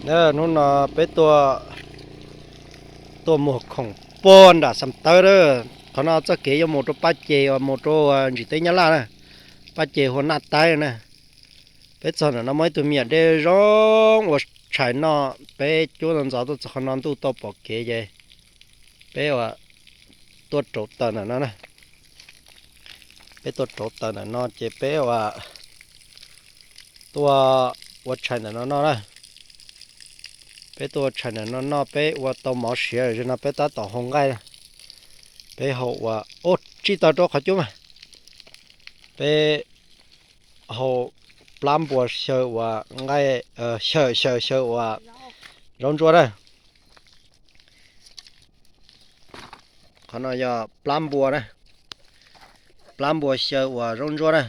Hnub no peb tuaj, tuaj muag khoom puag nram Xam Tawb a. Qhov no txoj kev yuav mus rau Paj Ces uas mus rau ntsis teb Nyab Laj na. Paj Ces hu ua Naj Taib na. Peb txog ntawm no muaj ib tug me nyuam dej zoo ua tshais noj, peb cuab ntxov ntxov tuaj txog qhov no ntuj tau pom kev ces peb ua tuaj rauv taws ntawm no na. Peb tuaj rauv taws ntawm no ces peb ua, tuaj ua tshais ntawm no noj na. Peb tuaj ua tshais ntawm no noj, peb ua tau mov siav lawm no peb tab tom hau nqaij. Peb hau ua, ub, tsij taws rau qhov cub mas. Peb hau plab npua xyaw ua nqaij, xyaw xyaw xyaw ua zaub ntsuab na. Qhov no yog plab npua na. Plab npua xyaw ua zaub ntsuab na.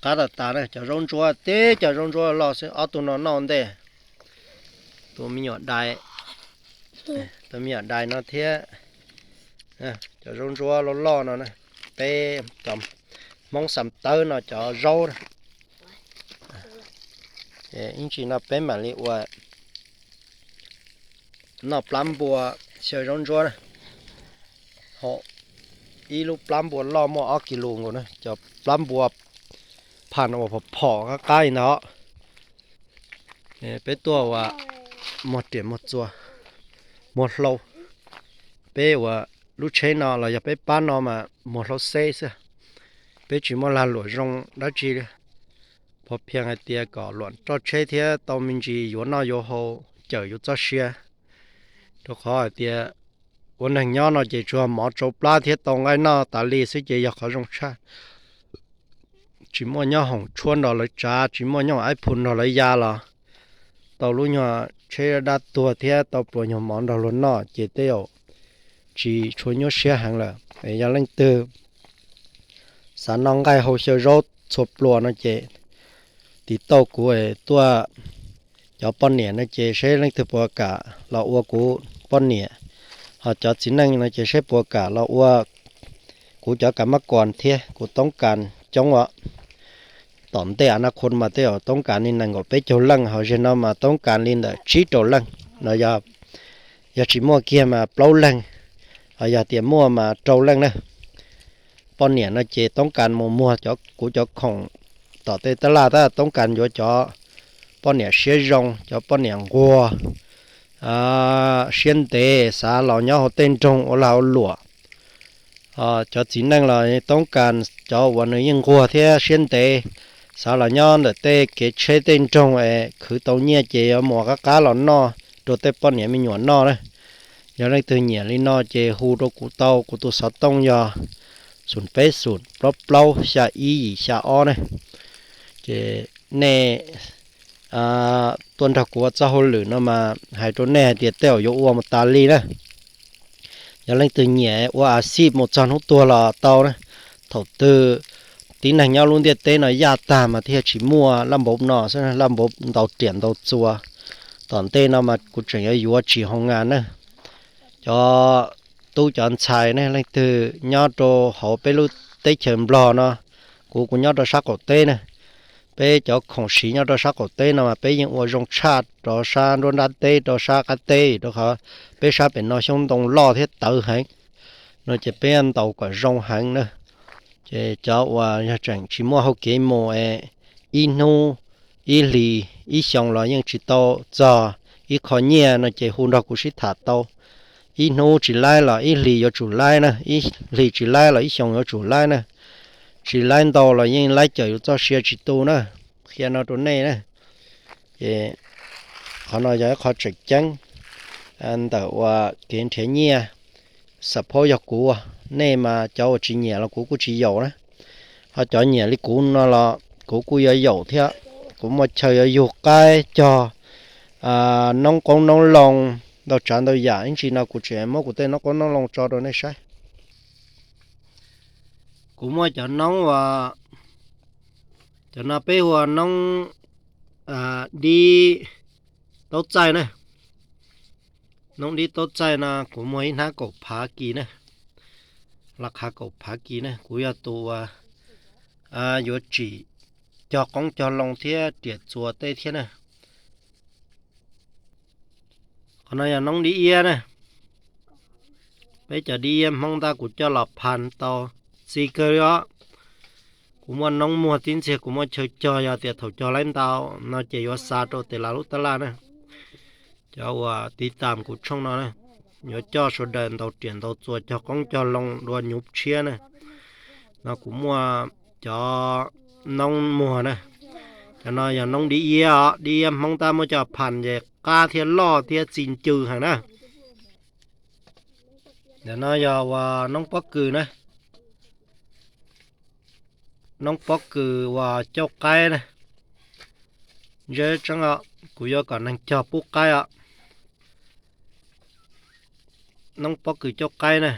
Qab tas tas na, cov zaub ntsuab teb cov zaub ntsuab loj xwb, ob tug no noj ntej. Tus me nyuam dais, tus me nyuam dais no thiab. Cov zaub ntsuab loj loj no na, peb cov Hmoob Xam Tawb no cov zaub na. Ib ntsis no peb mam li ua noj plab npua xyaw zaub ntsuab na. Hau ib lub plab npua loj muaj ob kis lus nkaus na, cov plab npua pham uas phom phom qab qab li ntawd. Peb tuaj ua muag riam muag txuas, muag hlau. Peb ua lub tsheb no los yog peb pab no mas muag hlau xeb xwb. Peb tsis muaj lag luam zoo dab tsi li. Pov phiaj hais tias kom luam roj tsheb thiab tau me ntsis yuav noj yuav haus cawm yus txoj sia. Rau qhov hais tias ua neeg nyob no ces tsuas mov tsau plab thiab tau nqaij noj tas li xwb ces yog qhov zoo tshaj. Tsis muaj nyob hoom tshuab nrog lawv tsav, tsis muaj nyob ib phu nrog lawv ya los tau lub nyuag tsheb dab tuag thiab tau pluas nyuag mov nrog luag noj ces tej zaum tsis tshua nyuaj siab heev lawm. Yog leej twg xav noj nqaij hau xyaw zaub txhua pluas no ces tiv tauj kuv tuaj. Cov poj niam no ces seb leej twg puas kam los ua kuv poj niam, ho cov txiv neej no ces seb puas kam los ua kuv cov kam mab kuas thiab. Kuv toob kas coob os. Tom ntej a na khun mas tej zaum toob kas li nees nkaum peb caug leej, ho zeg no mas toob kas li ntawm tsib rau leej no. Yog tsis muaj kiag mas plaub leeg, ho yog tias muaj mas rau leej na. Poj niam no ces toob kas mus muag cov, kuv cov khoom tom tej tab laj tab toob kas yuav cov poj niam siab zoo, cov poj niam nquag siab ntev xav los nyob hauv tej nroog ua lag ua luam. Cov txiv neej los toob kas cov uas nws yeej nquag thiab siab ntev, xav los nyob ntawm tej kev tsheb tej nroog es khwv tau nyiaj ces yuav mus qab qab los noj rau tej poj niam me nyuam noj na. Yog leej twg nyiam li no ces hu rau kuv tau, kuv tus xov tooj yog xoom peb xoom plaub plaub xya ib yim xya ob ne. Ces nej tuaj nrog kuv ua txoj hauj lwm no mas hais rau nej hais tias tej zaum yuav ua mus tas li na. Yog leej twg nyiam ua a xij mus txog hnub tuag los tau na. Thaum twg tib neeg nyob lub ntiaj teb no yaj tag mas thiaj tsis muaj laj npaum no xwb, laj npaum ntau riam ntau txuas. Tom ntej no mas kuv tseem yuav yuav tsis hoo nas na. Cov tub cov ntxhais ne, leej twg nyob rau hauv peb lub teb chaws Nplog no, kuv kuv nyob rau sab qaum teb na. Peb cov khoom siv nyob rau sab qaum teb no mas peb yeej ua zoo tshaj rau sab nruab nrab teb rau sab qab teb, rau qhov peb sab pem no xyoob ntoo loj thiab tawv heev no ces peb ntaus kom zoo heev na. Ces cov uas yog tseem tsis muaj hauj kev mus es ib hnub, ib hlis, ib xyoo los yeej tsis tau txog ib qho nyiaj no ces hu nrog kuv sib tham tau. Ib hnub tsis laib los ib hlis yuav tsum laib na, ib hlis tsis laib los ib xyoo yuav tsum laib na. Tsis laib ntau los yeej laib cawm yus txoj sia tsis tu na. Qhia no rau nej na. Ces qhov no yog ib qho tseem ceeb ntawm uas kev nrhiav nyiaj. Xav phob yog kuv, nej mas cov uas tsis nyiam los kuv kuj tsis yaum na. Ho cov nyiam li kuv no los kuv kuj yuav yaum thiab. Kuv muaj chaw yuav yug qaib cog noob qoob noob loo ntau tsav ntau yam, ib ntsis no kuv tseem muab kuv tej noob qoob noob loo tso rau nej saib. Kuv muaj cov noob uas, cov no peb hu ua noob dib taub txaij na. Noob dib taub txaij no kuv muag ib hnab kaum phav kis na, laj qhav kaum phav kis na. Kuv yog tus uas yuav tsim cog qoob cog loo thiab riam txuas tej thiab na. Qhov no yog noob dib iab na. Peb cov dib iab Hmoob tab kuv coj los phas tau txi kawg li os. Kuv muaj noob muag tib ntxiag, kuv muaj chaw cog, yog tias thaum cog laib ntau no ces yuav xa rau tes lav lub tab laj na. Cov uas tiv tam kuv tshooj no na, yuav coj sawv daws ntaus riam ntaus txuas cog qoob cog loo dua nyuv tshiab na. No kuv muaj cov noob muag na. Cov no yog noob dib iab os, dib iab Hmoob tab muab coj phas ces qab thiab loj thiab txi ncw heev na. Ntawm no yog uas noob pob kws na. Noob pob kws uas cauj qaib na. Ntse tseeb os, kuv yuav kom neeg cog pub qaib os. Noob pob kws cauj qaib na.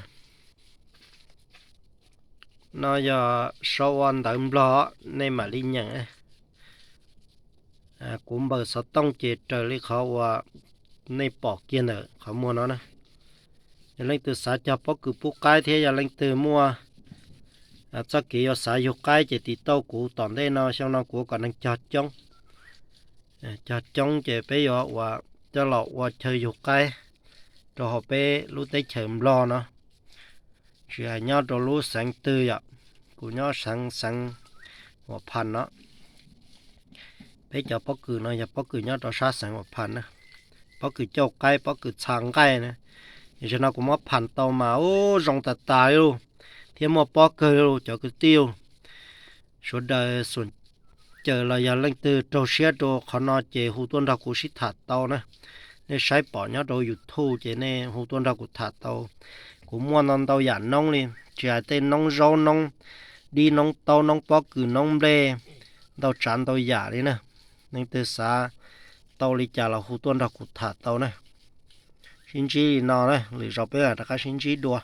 No yog sau ua ntawv Nplog, nej mam li nyeem. Kuv npawb xov tooj ces raws li qhov uas nej pom kiag ntawm qhov muag no na. Yog leej twg xav cog pob kws pub qaib thiab yog leej twg muaj txoj kev yuav xav yug qaib ces tiv tauj kuv tom ntej no, xyoo no kuv kom neeg cog coob. Cog coob ces peb yuav ua, coj los ua chaw yug qaib rau hauv peb lub teb chaws Nplog no. Tsis hais nyob rau lub xeev twg yom, kuv nyob xeev, xeev Huam Phas no. Peb cov pob kws no yog pob kws nyob rau sab xeev Huam Phas na. Pob kws cauj qaib, pob kws txha nqaij na. Tam sim no kuv muab phas tau mas ub zoo tas tas li lauj, thiab muaj pob kawg li lauj cov kwv tij. Sawv daws xum caws los yog leej twg raug siab rau qhov no ces hu tuaj nrog kuv sib tham tau na. Nej saib pom nyob rau YouTube ces nej hu tuaj nrog kuv tham tau. Kuv muaj ntau ntau yam noob li, tsis hais tej noob zaub, noob dib, noob taub, noob pob kws, noob nplej, ntau tsav ntau yam li na. Leej twg xav tau li cas los hu tuaj nrog kuv tham tau na. Sib ntsib li no na, lwm zaus peb mam rov qab sib ntsib dua.